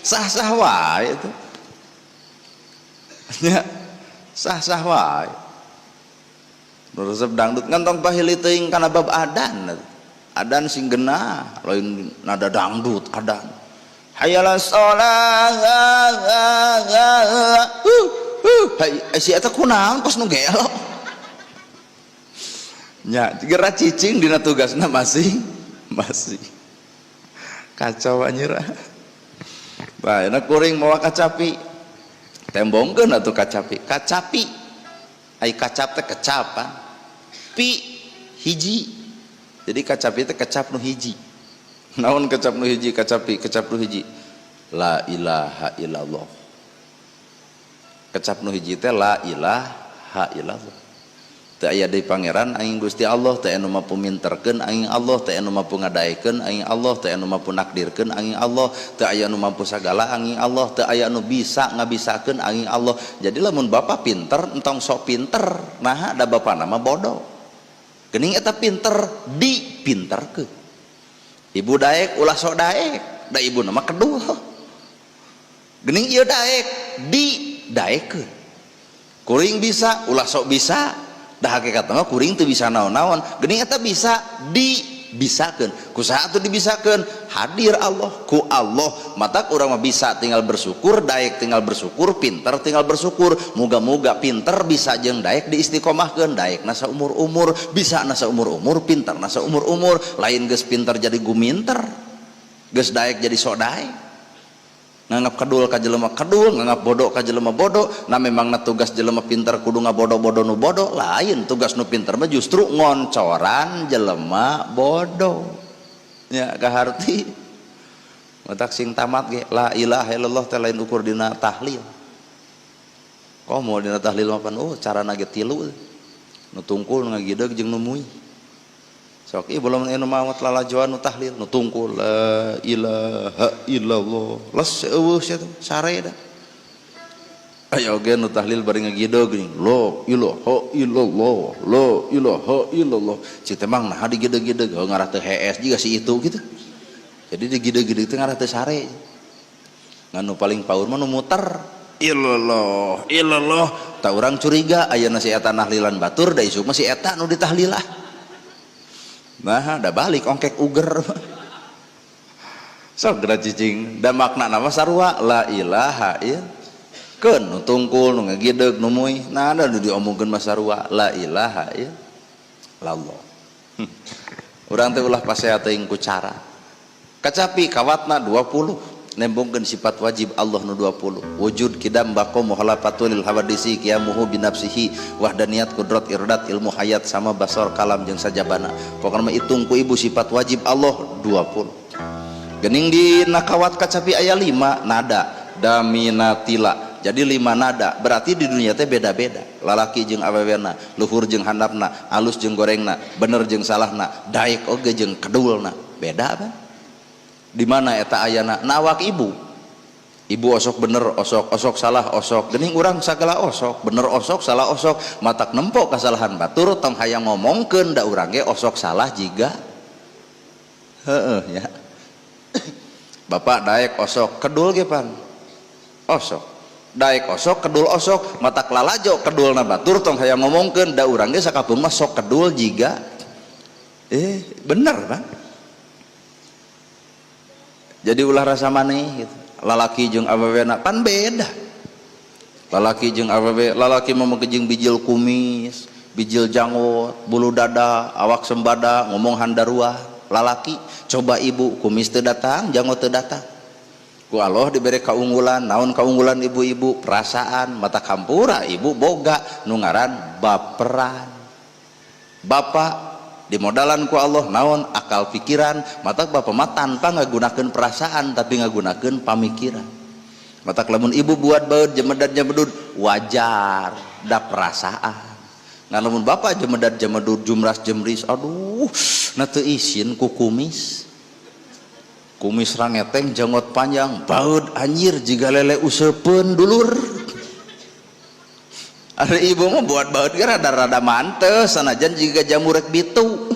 Sah-sah wae itu nya, sah-sah wae nu resep dangdut, ngan tong pahili teuing kana bab adan. Adan sing genah, lain nada dangdut. Adan hayya sholat, hai si eta kunaon kos nu gelo nya, geura cicing dina tugasna masing masing. Kacau anjir. Nah, enak kuring mawa kacapi, tembongkeun atuh kacapi. Kacapi, ai kacap teh kecapan, pi hiji. Jadi kacapi teh kecap nu hiji. Naon kecap nu hiji? Kacapi, kecap nu hiji, la ilaha illallah. Kecap nu hiji teh la ilaha illallah. Teu aya deui pangeran angin Gusti Allah, teu anu mampu minterkeun angin Allah, teu anu mampu ngadaekeun angin Allah, teu anu mampu nakdirkeun angin Allah, teu aya anu mampu sagala angin Allah, teu aya anu bisa ngabisakeun angin Allah. Jadi lamun bapak pinter, entong sok pinter. Nah, da bapak nama bodoh geuning, eta pinter dipinterkeun. Ibu daek, ulah sok daek, da ibu nama kedua geuning ieu daek didaekeun. Kuring bisa, ulah sok bisa, dah hakikat mah kuring teu bisa naon-naon geuning, eta bisa dibisakeun. Ku saha atuh dibisakeun? Hadir Allah, ku Allah. Mata urang mah bisa tinggal bersyukur, daek tinggal bersyukur, pinter tinggal bersyukur. Moga-moga pinter bisa jeung daek diistiqomahkeun, daek na saumur-umur, bisa na saumur-umur, pinter na saumur-umur. Lain geus pinter jadi guminter, geus daek jadi sok daek, nganggap kedul ka jelema kedul, nganggap bodoh ka jelema bodoh. Nah, memang na tugas jelema pinter kudu ngabodoh-bodoh nu bodoh? Lain, tugas nu pinter mah justru ngoncoran jelema bodoh ya. Kaharti matak sing tamat ge, la ilaha illallah teh lain ukur dina tahlil. Komo dina tahlil mah pan, oh, carana ge tilu, nu tungkul, nu ngagideg, jeung nu muy. Sok ieu belum anu maot lalajoan nu tahlil nu tungkul, la ilaha illallah, les eueuh sia teh sare da. Aya oge nu tahlil bari ngagideg geuning, la ilaha illallah, la ilaha illallah. Cik teh, mang, naha digideg-gideg? Oh, ngarah teu hees jiga si itu gitu. Jadi digideg-gideg teh ngarah teu sare. Ngan nu paling paur mah nu muter illallah illallah. Tak urang curiga ayeuna si eta nahlilan batur, da isuk mah si eta nu ditahlilah. Nah, da balik ongkek uger. Sok geura cicing, da makna nama sarua, la ilaha ill keun nu tungkul, nu ngagideg, nu muy. Nah, da nu diomongkeun mah sarua, la ilaha illallah. Urang teh ulah pasea teuing ku cara. Kacapi kawatna 20, nembongkeun sifat wajib Allah nu 20: wujud, kidam, baqo, mukhalafatul hawadisi, qiyamuhu binafsihi, wahdaniyat, kudrat, iradat, ilmu, hayat, sama, basar, kalam, jeung sajabana. Pokokna mah hitung ku ibu sifat wajib Allah 20. Gening di nakawat kacapi aya 5 nada, daminatila. Jadi 5 nada, berarti di dunia teh beda-beda, lalaki jeung awewena, luhur jeung handapna, alus jeung gorengna, bener jeung salahna, daek oge jeung kedulna beda. Apa di mana eta ayana? Nawak ibu. Ibu osok bener osok, osok salah osok. Gening urang sagala osok bener osok, salah osok. Matak nempo kesalahan batur tong hayang ngomongkeun, da urang ge osok salah jiga. Heeh ya, bapak daek osok, kedul ge pan osok, daek osok, kedul osok. Matak lalajo kedulna batur tong hayang ngomongkeun, da urang ge sakapeung mah sok kedul jiga. Eh, bener kan? Jadi ulah rasa maneh gitu. Lalaki jeung awewena pan beda. Lalaki jeung awewe, lalaki mah jeung bijil kumis, bijil janggot, bulu dada, awak sembada, ngomong handarua lalaki. Coba ibu, kumis teu datang, janggot teu datang. Ku Allah diberi keunggulan. Naon keunggulan ibu-ibu? Perasaan. Mata kampura ibu boga nu ngaran baperan. Bapak dimodalan ku Allah naon? Akal pikiran. Mata bapak mah tanpa ngagunakeun perasaan, tapi ngagunakeun pamikiran. Matak lamun ibu buat baut jemedat jemedud wajar, da perasaan. Ngan lamun bapak jemedat jemedud, jumras jemris, aduh, na teu isin ku kumis, kumis rangeteng, jenggot panjang, baut anjir jiga lele useupeun dulur. Ada ibu mah buat baut ge rada-rada mantes, sanajan jiga jamur rek bitu.